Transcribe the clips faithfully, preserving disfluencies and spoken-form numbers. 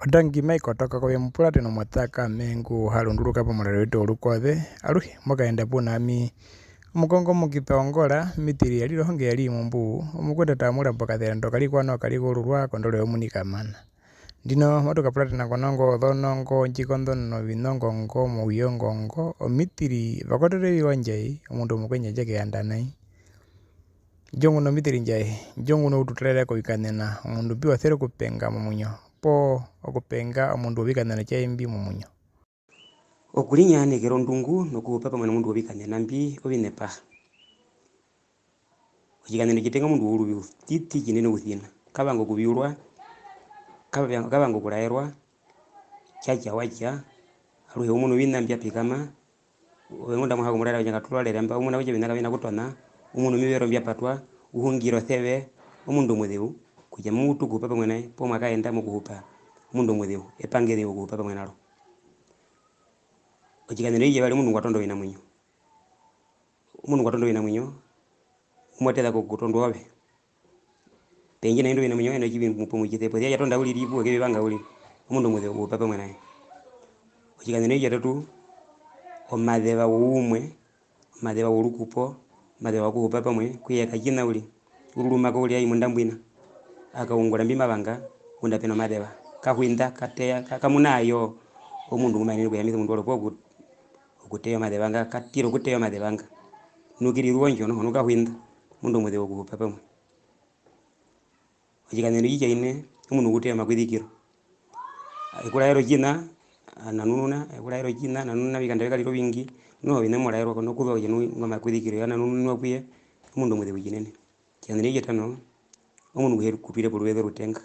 Ondangi mai kotoka kove mupuratene omutakame ngu ha runduruka pomuraro wetu worukoze, aruhe mo kaenda puna ami. Omukongo mukipe ongora, omitiri ya rire ohonge ya ri imwe mbu, omukunda ta mura mbo kazera ndo kari kwana okari gorurwa kondoro yomunika mana. Ndino matu kapuratena konongo, ozonongo, ndjikondo novinongo ngo, mouyongo ngo, omitiri vakotere viwa ndjai, omundu omukwenje ndje keyanda nai. Ndjo nguno omitiri ndjai, ndjo nguno ututarere kovikanena, omundu mbi wa sere okupenga momuinyo, poo okupenga omundu wovikanena tjai mbi momuinyo. Okurinyaanekera ondungu nokuhupa pamwe nomundu wovikanena mbi ovinepa. Otjikanena otjitenga omundu wouruvi outiti tjinene ousina, ka vanga okuviurwa, ka va-, ka vanga okuraerwa, tja tja wa tja, aruhe u muna oviṋa mbya pikama, ove ngunda mo ha kumuraera kutja nga tu rorere mba, u muna kutja oviṋa kavi na kutona, u muna omivero mbya patwa, u hungira oseve, omundu omuzeu, kutja mo utu okuhupa pamwe na ye, poo mwa kaenda mokuhupa, omundu omuzeu, epanga ezeu okuhupa pamwe na ro. Otjikanena otjitjavari, omundu ngwa tonda ovinamuinyo. Omundu ngwa tonda ovinamuinyo, u mo teza kokutondwa ove. Pendje na indo ovinamuinyo, ena otjivi mu po motjise, posi ya tja tonda uriri, puwo ke vi vanga uriri, omundu omuzeu okuhupa pamwe na ye. Otjikanena otjitjatatu, omazeva woumwe, omazeva worukupo, omazeva wokuhupa pamwe, ku ye katjina uriri. Ururuma ko uriri ai munda mbwina, a kaungura mbi ma vanga, ngunda pe nomazeva. Ka hwinda, ka teya, ka-, ka muna ayo omundu ngu ma yenene okuhihamisa omundu warwe poo ku-, okuteya omazeva nga, ka tira okuteya omazeva nga. Nu ke rizuva ondjo noho, nu ka hwinda, omundu omuzeu okuhupa pamwe. Otjikanena otjitjaine, omundu ngu teya omakwizikiro. E ku raere otjiṋa, a nanununa, e ku raere otjiṋa, a nanununa, ovikanda vye ka rire ovingi, noho oviṋa mbi mo raerwa ko, nokuzuva kutja nu-, inga omakwizikiro ya nanununwa ku ye, omundu omuzeu tjinene. Otjikanena otjitjatano, omundu ngu he ku twire poruveze orutenga.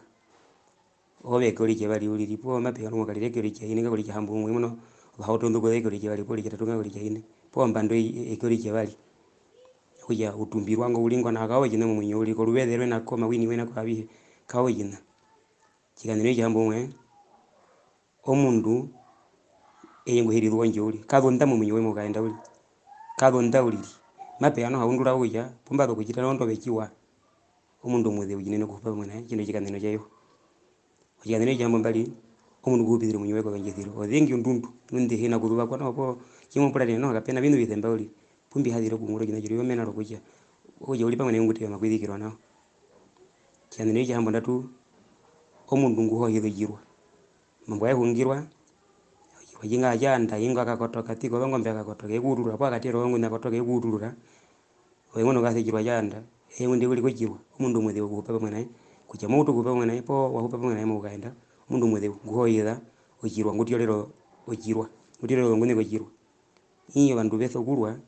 Ove eke oritjavari uriri, poo mape ya nomukalere eke oritjaine, nga oritjahamboumwe, mo munu, ovahauto ndu koze eke oritjavari, poo oritjatatu nga oritjaine, poo ombando eke oritjavari. Okutja u tumbirwa ngo u ri ngo nao, ka we otjiṋa momuinyo uriri, koruveze rwe na ko, omawini we na ko avihe, ka we otjiṋa. Otjikanena otjitjahamboumwe, omundu eye ngu he rizuva ondjo uriri, ka zonda momuinyo woye mokaenda uriri, ka zonda uriri. Mape ya noho a undura ko kutja pu mba zu okutjita nao ndo ve tjiwa, omundu omuzeu tjinene okuhupa pamwe na ye, tji na otjikanena tja Jehova. Otjikanena otjitjahambombari, omundu ngu hupisire omuinyo woye kozondjesiro. Ozengi ondundu, nu ndu hi na kuzuva ko nao poo, tji mo puratene noho kape na oviṋa ovisemba uriri, pu mbi ha zire okuungura otjiṋa tjiri, omena rokutja, okutja u ri pamwe na ye ngu teya omakwizikiro nao. Otjikanena otjitjahambondatu, omundu ngu hohiza otjirwa. Omambo aye hungirwa, otjirwa tjinga tja yanda, ingo a kakotoka, tjike ozongombe a kakotoka, e ku uturura, poo a katera ozongombe a kotoka, e ku uturura, ove ngo nokasa otjirwa tja yanda, eye ngunda e urika otjirwa, omundu omuzeu okuhupa pamwe na ye, kutja mo utu okuhupa pamwe na ye, poo wa hupa pamwe na ye mokukaenda, omundu omuzeu, ngu hohiza otjirwa, ngu tyorera otjirwa, ngu tyorera ozongune kotjirwa. Ii, ovandu ve sokurwa,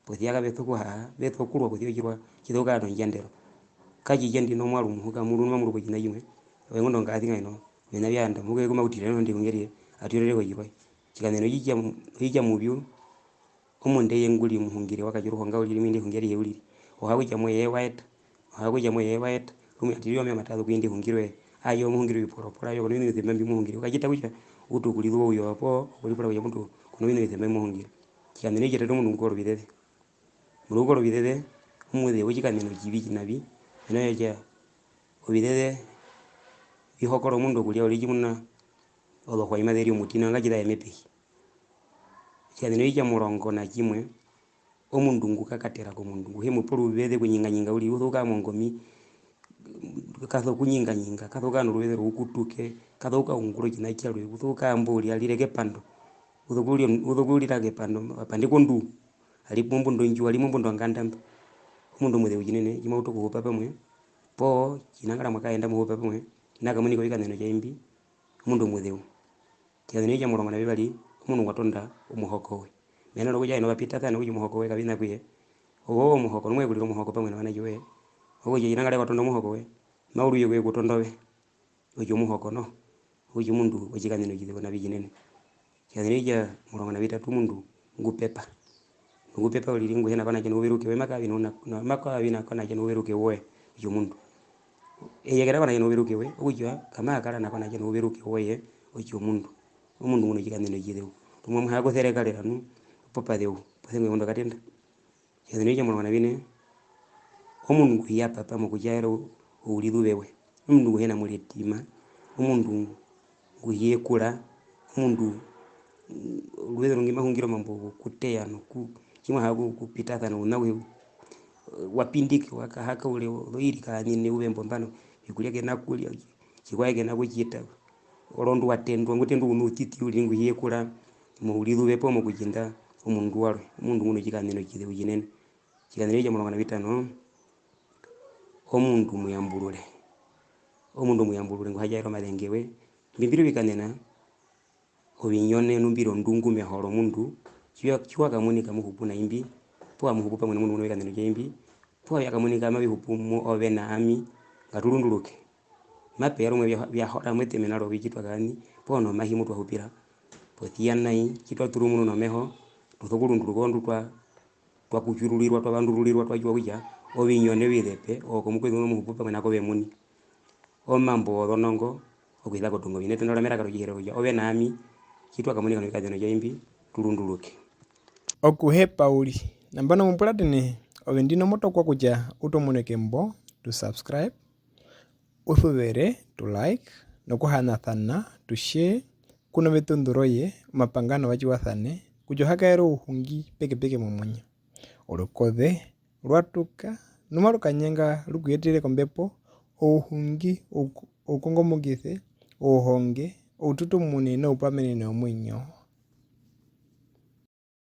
posi ya kave sokuhaha, ve sokurwa posi ya otjirwa tji sokukara nondjandero. Katji tja ndino mwaru muhuka, muru nu mamu ru kotjiṋa tjimwe, ove ngunda ongaasinga ino, mena vya yanda, muhuka e ku ma utire noho ndi hungerire, a tyorere kotjirwa. Otjikanena otjitja-, otjitjamuvyu, omundu eye ngu ri omuhungire wa katja oruhonga uriri, mu indi ehungi arihe uriri. O ha kutja mo ye wa eta, o ha kutja mo ye wa eta, rumwe a tirire omeva matatu ku indi ehungi roye, aayo omuhungire oviporoporo, aayo ko na oviṋa ovisemba mbi mo hungire, u katjita kutja u utu okurizuva ouyova poo okuripura kutja mutu ko na oviṋa ovisemba mbi mo hungire. Otjikanena otjitjatatu, omundu ngu kora ovizeze. Omundu ngu kora ovizeze, omuzeu wotjikanena otjivi tji na vi, mena rokutja ovizeze vi hokora omundu okurya uriri tjimuna ozohwa tji maze ri omuti nao, nga tji za yeme pehi. Otjikanena otjitjamurongo na tjimwe, omundu ngu kakatera komundu ngu he mu pe oruveze okunyinganyinga uriri, u sokukara mongomi, ka sokunyinganyinga, ka sokukara noruveze roukutuke, ka sokukaungura otjiṋa tjarwe, u sokukara mbo uriri a rire kepando, u sokurira, u sokurira kepando, a pandekwa onduu, a ri mombunda ondjiwa, a ri mombunda onganda mba. Omundu omuzeu tjinene, tji ma utu okuhupa pamwe, poo tjinangara mwa kaenda mo hupa pamwe, na kamunika ovikanena tja imbi, omundu omuzeu. Otjikanena otjitjamurongo na vivari, omundu ngwa tonda omuhoko we. Mena rokutja ovandu va pitasana kutja omuhoko we kavi na ku ye. Ove omuhoko, nu mo ye kurira omuhoko pamwe novanatje woye. Okutja tjinangara wa tonda omuhoko we, mau ri kwe ku tonda ove. Okutja omuhoko noho. Okutja omundu otjikanena otjizeu na vi tjinene. Otjikanena otjitjamurongo na vitatu, omundu ngu pepa. Ngu pepa uriri ngu hi na kona tje nouveruke we, ma kara vi na, ma kara vi na kona tje nouveruke woye, otjomundu. Eye ke na kona tje nouveruke we, okutja kamaa kara na kona tje nouveruke woye, otjomundu. Omundu ngu na otjikanena otjizeu. Rumwe amu hee a ku serekarera nu, popazeu, posia ngwi e undwa katenda. Otjikanena otjitjamurongo na vine, omundu ngu hi ya papa mokutjaera ourizuve we. Omundu ngu hi na muretima, omundu Kuhiyekura omundu, mm, oruveze orungi ma hungire omambo wokuteya noku-, tji mwa hara oku-, okupitasana ouna auhe, wa pindike, wa kahaka uriri ozoiri kaanene, ove mbwi nambano, ovikurya ke na kurya, otjikwaye ke na kutjita, orondu wa tendwa, ngu tendwa ouna outiti uriri ngu hi yekura mourizuve poo mokutjinda omundu warwe, omundu ngu notjikaṋena otjizeu tjinene. Otjikaṋena tjomurungu na vitano, omundu omuyamburure. Omundu omuyamburure ngu ha tjaere omazenge we. Imbi mbi ri ovikaṋena ovinyone nu mbi ri ondungu meho romundu, tji wa-, tji wa kamunika mo hupu na imbi, poo amu hupu pamwe nomundu ngu novikaṋena vya imbi, poo vya kamunika mavi hupu mu ove na ami, ngatu runduruke. Mape ya rumwe vya, vya hora mu eṱe mena rovitjitwa kaaṋi, poo nomahi mu twa hupira. Posi ya nai, tji twa turumununa omeho, tu sokurunduruka orondu twa, twa kutjururirwa, twa vandururirwa, twa tjiwa kutja ovinyone ovizepe, oko mukwenu nomuhupu pamwe na kove omuini. Omambo wozonongo, okuisa kotungo oviṋa. Etunda romeraka rOtjiherero kutja, ove na ami, tji twa kamunika novikaṋena vya imbi, tu runduruke. Okuhepa uriri. Nambano mo puratene, ove ndino mo tokwa kutja u tomuneke mbo, tu subscribe, u suvere, tu like, nokuhanasana, tu share, ku noveṱunḓu roye, omapanga novatjiwasane, kutja o ha kaere ouhungi pekepeke momuinyo. Orukoze rwa tuka, nu maru kanyanga ru ku yetere kombepo, ouhungi, ouku-, oukongomokise, ouhonge, oututumune noupamenene womuinyo.